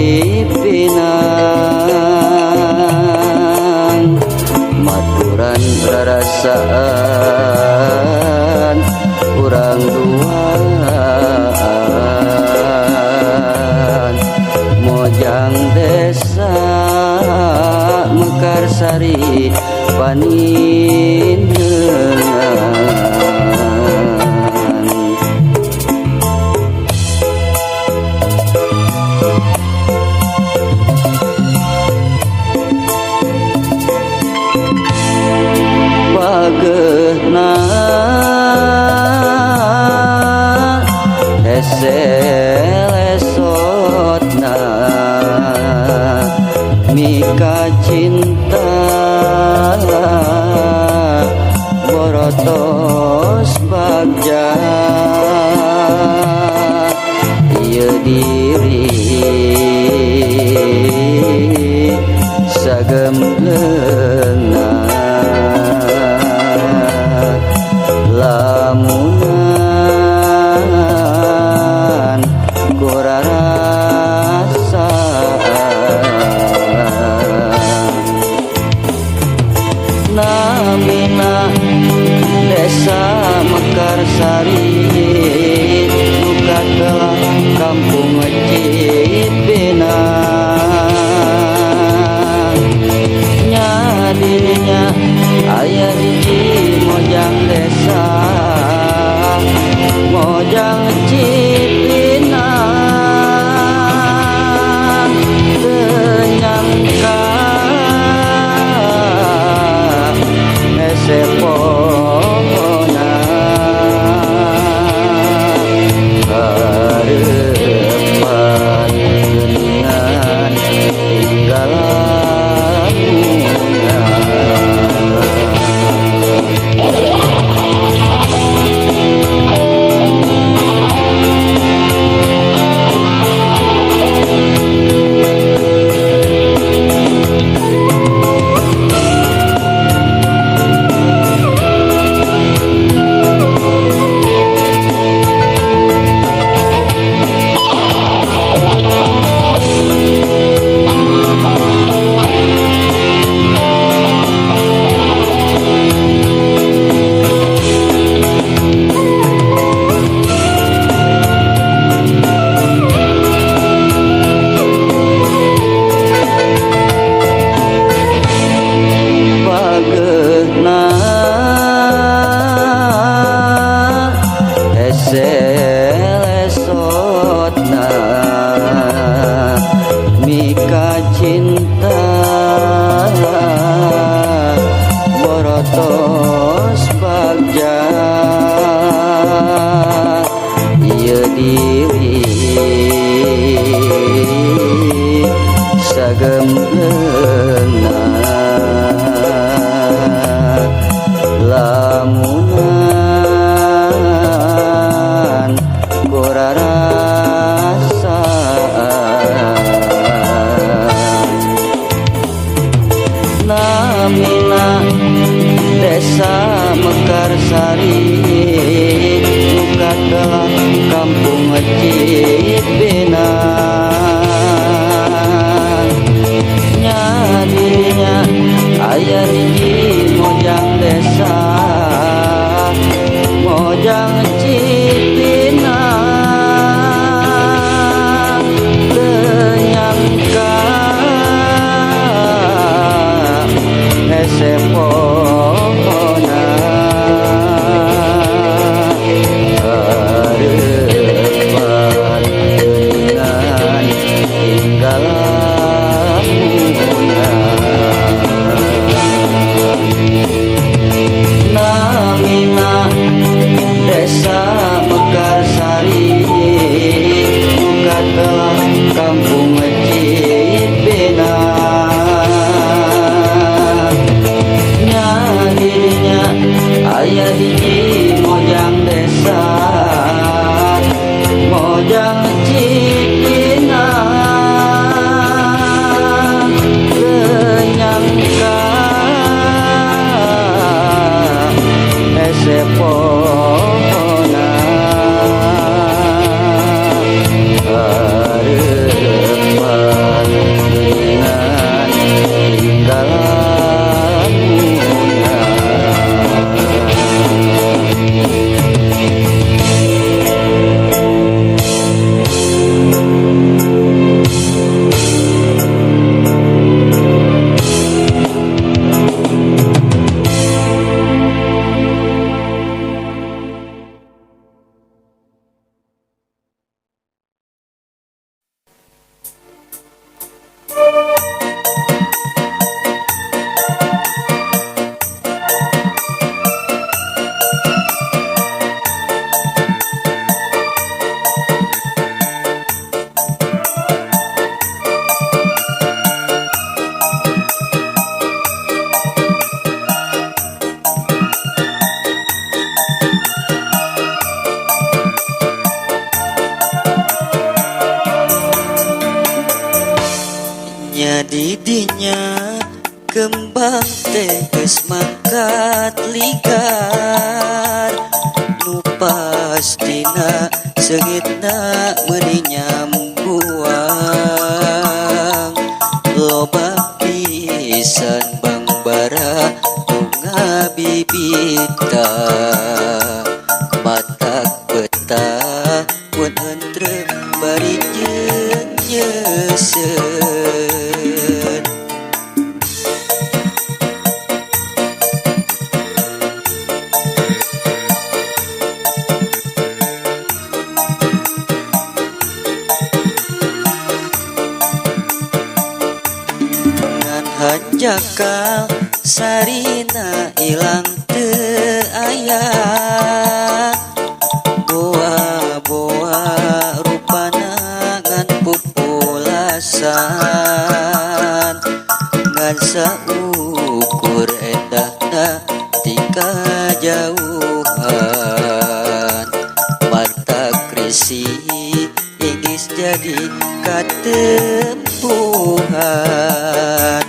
Cipinang maturan rarasaan urang duaan Mojang desa Mekarsari panindengan. Pagehna hese lesotna mika cinta borotos bagja ieu diri sagembleungna lamunan kurarasa namina desa Mekarsari muka telah kampung Cipinang nya dirinya aya hiji mojang desa Mojang Cipinang teu nyangka hese pohona harepan geuningan tinggal lamunan. Pagehna hese lesotna mika cinta borotos bagja ieu diri sagembleungna lamunan kurarasa namina desa Mekarsari muka telah kampung Cipinang Nya didinya kembang teh geus mangkat ligar, nu pastina seungitna meuni nyambuang. Loba pisan bangbara nu ngabibita, matak betah mun entrep bari jeung nyeuseun. Ngan hanjakal sarina ilang teu aya, boa-boa rupana ngan pupulasan. Ngan saukur endahna ti kajauhan, mata krisi inggis jadi katempuhan.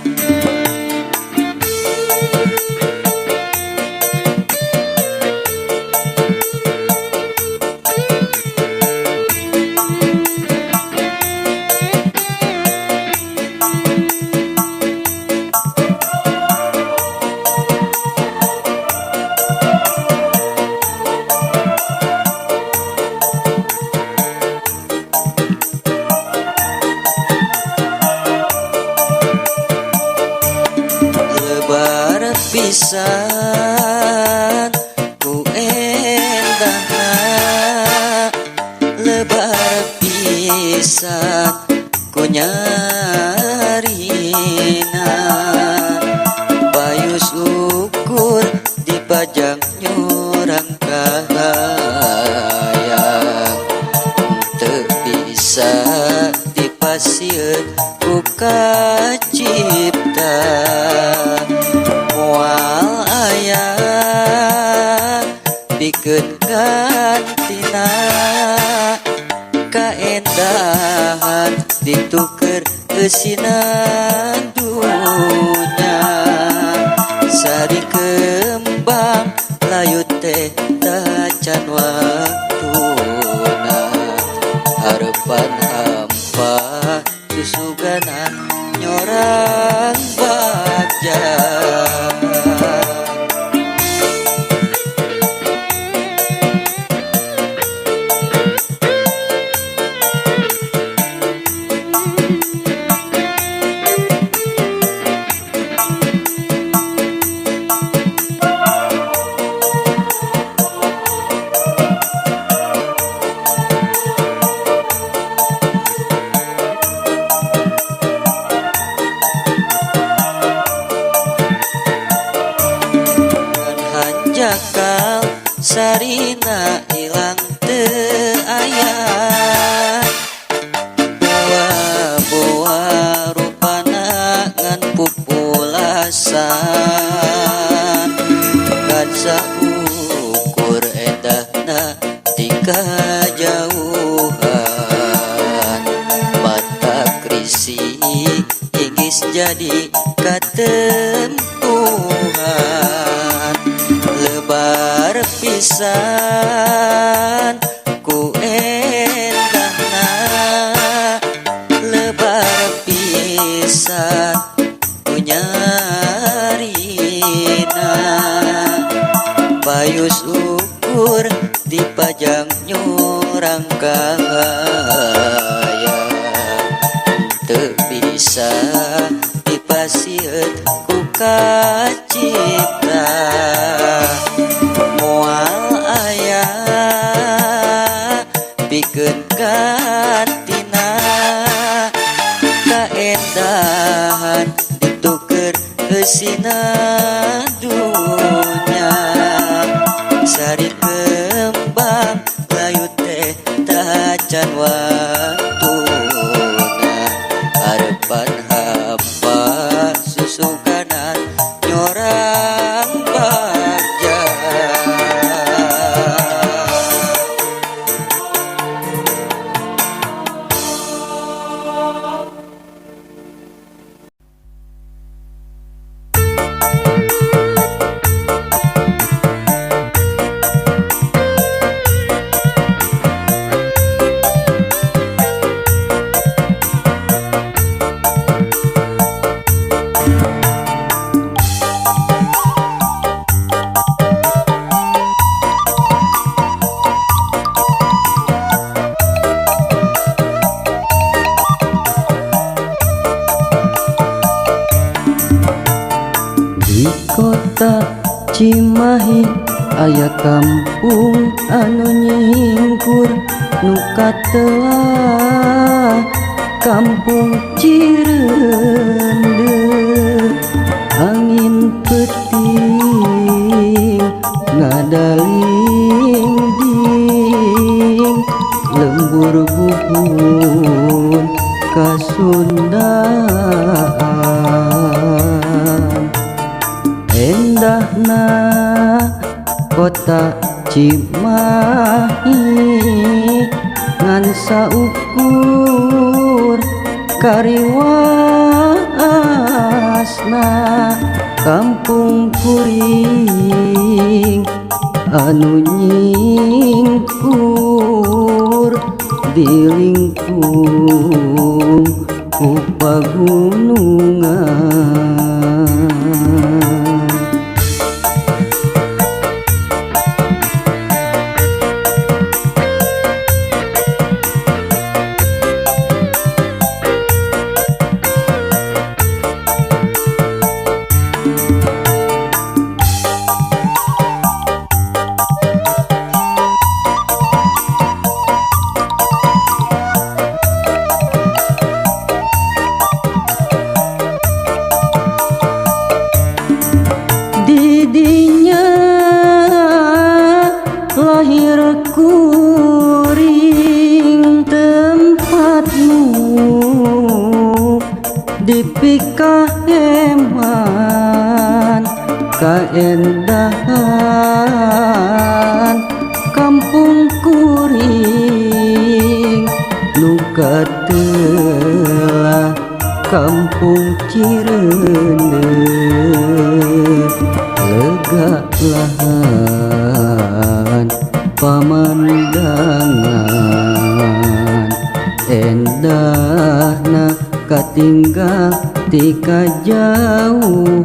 Lebar pisan ku endahna, lebar pisan ku nyarina. Payus ukur dipajang nyurang kahayang, teu bisa dipasieun ku kacipta. Moal aya pikeun gantina, kaendahan dituker eusina dunya. Sari kembang layu teh tacan waktuna, harepan hampa susuganan nyorang bagja. Hanjakal sarina ilang teu aya, boa-boa rupana ngan pupulasan. Ngan saukur endahna ti kajauhan, mata krisi inggis jadi katempuhan. Lebar pisan ku endahna, lebar pisan ku nyarina. Payus ukur dipajang nyurang kahayang, teu bisa dipasieun ku kacipta. Moal aya pikeun gantina, kaendahan dituker eusina dunya. Sari kembang layu teh tacan waktuna, harepan hampa susuganan nyorang bagja. Kota Cimahi aya kampung anu nyingkur nu katelah Kampung Cireundeu. Angin peuting ngadaling-ding lembur buhun kasundaan. Endahna kota Cimahi ngan saukur kariwasna kampung kuring anu nyingkur di lingkung ku pagunungan. Didinya lahir kuring tempatmu dipikaheman kaendahan kampung kuring nu katelah Kampung Cireundeu. Lega lahan pamandangan endahna katinggal ti kajauhan.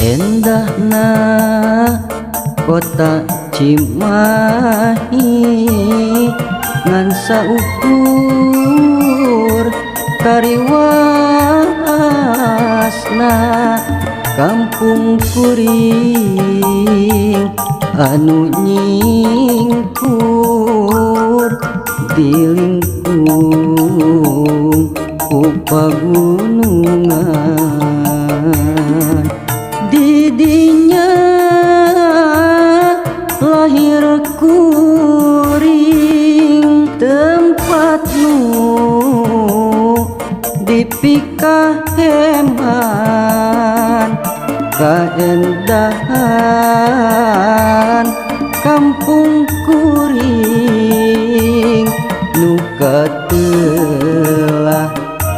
Endahna kota Cimahi ngan saukur kariwasna kampung kuring anu nyingkur di lingkung ku pagunungan. Didinya lahir kuring tempatmu dipikaheman kaendahan kampung kuring nu katelah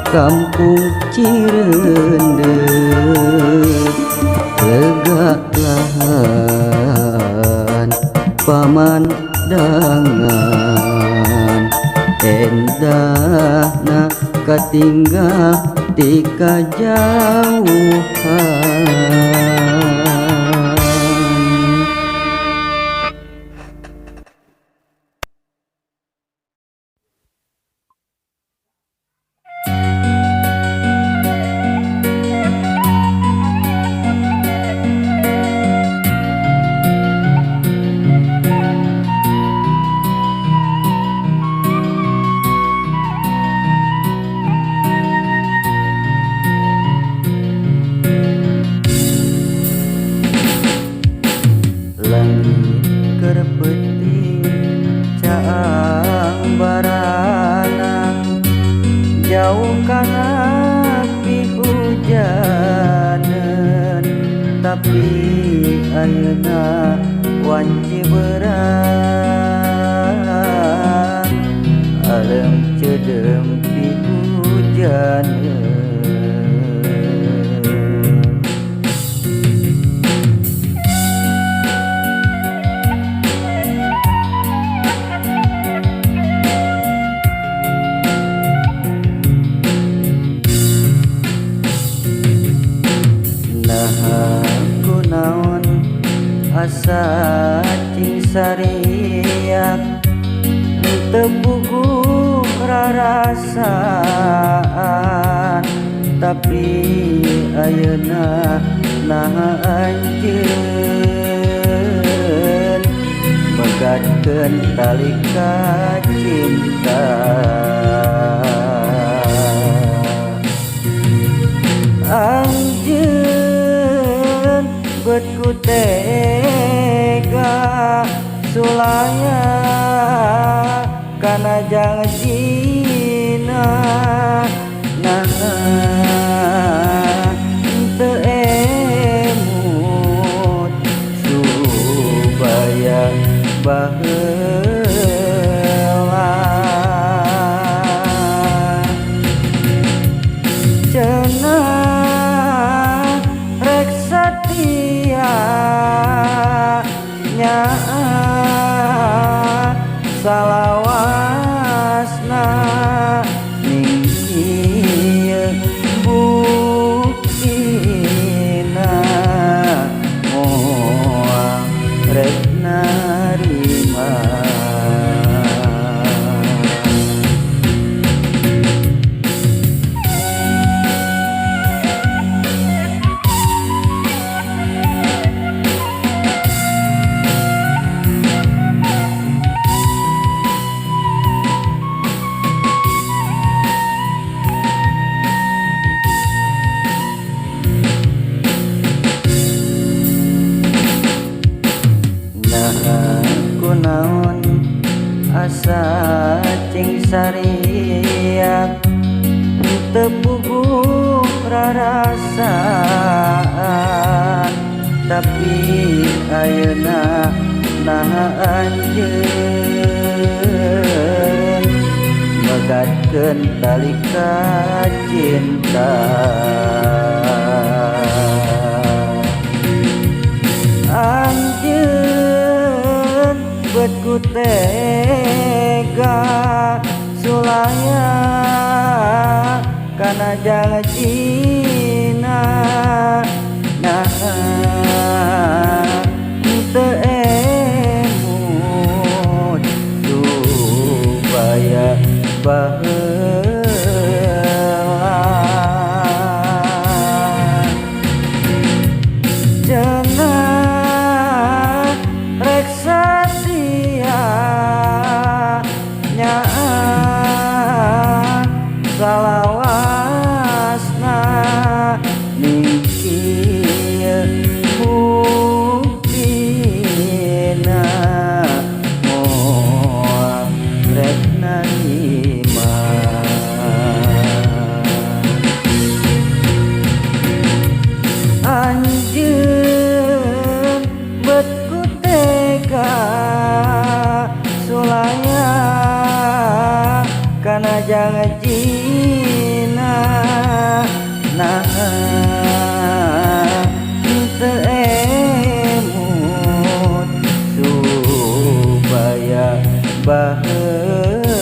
Kampung Cireundeu. Lega lahan pamandangan endahna katinggal ti kajauhan. Langit keur peuting caang baranang jauh kana pihujaneun tapi ayeuna wanci beurang alem ceudeum pihujaneun. rarasaan tapi ayeuna naha anjeun megatkeun tali kacinta. Anjeun bet ku tega sulaya kana jangjina nah teu emut supaya baheula cenah rek satia nyaah salawasna ning ieu buktina moal rek narima. Nah kunaon asa cing sariak teu puguh rarasaan tapi ayeuna naha anjeun megatkeun tali kacinta. Anjeun bet ku tega sulaya kana jangjina nah teu emut supaya baheula cenah rek satia nyaah salawasna ning ieu buktina moal rek narima. Anjeun bet ku tega sulaya kana jangjina nah teu emut supaya baheula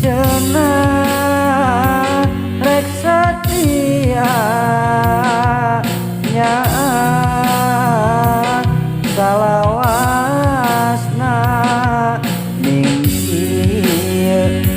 cenah rek satia nyaah salawasna ning ieu.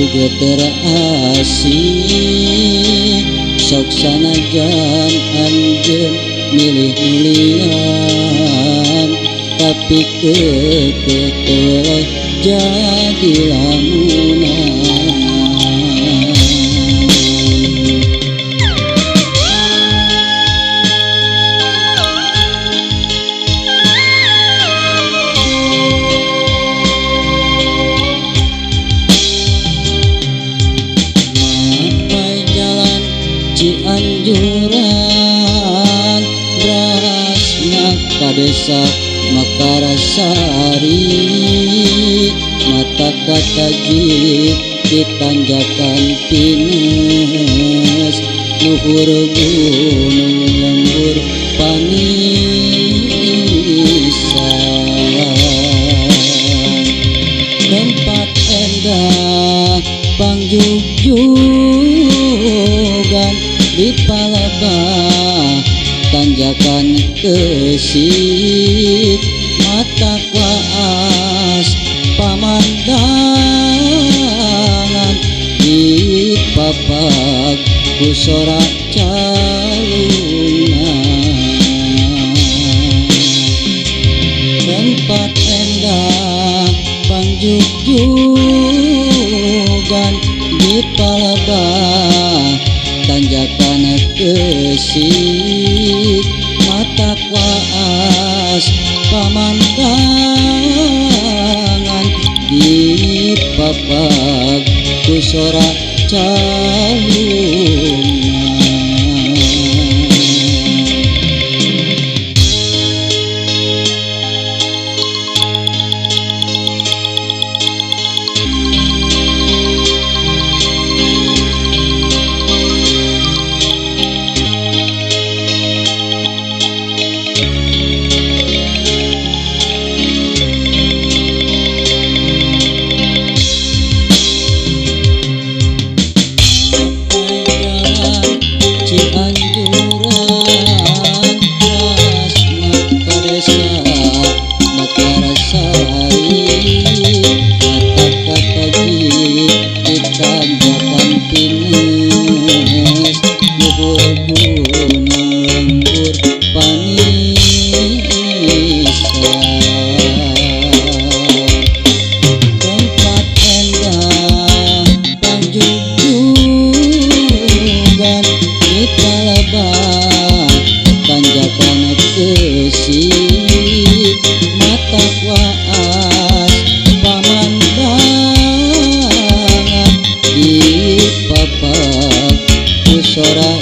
ku geter asih sok sanajan anjeun milih nulian tapi keukeuh teu jadi lamunan. Cianjuran berasna ka desa Mekarsari mata kataji di tanjakan pinus luhur gunung lembur panisan tempat endah pangjugjugan di palebah tanjakan kesik mata kuas pamandangan di papak ku sorak calungan tempat endah pangjugjugan di palebah tanjakan kesik mata kuas pamandangan di papak ku sorak calungan. Cianjuran berasna ka desa Mekarsari mata kataji di tanjakan pinus luhur gunung lembur panisan tempat endah pangjugjugan di palebah tanjakan kesik mata kuas pamandangan di papak ku sorak.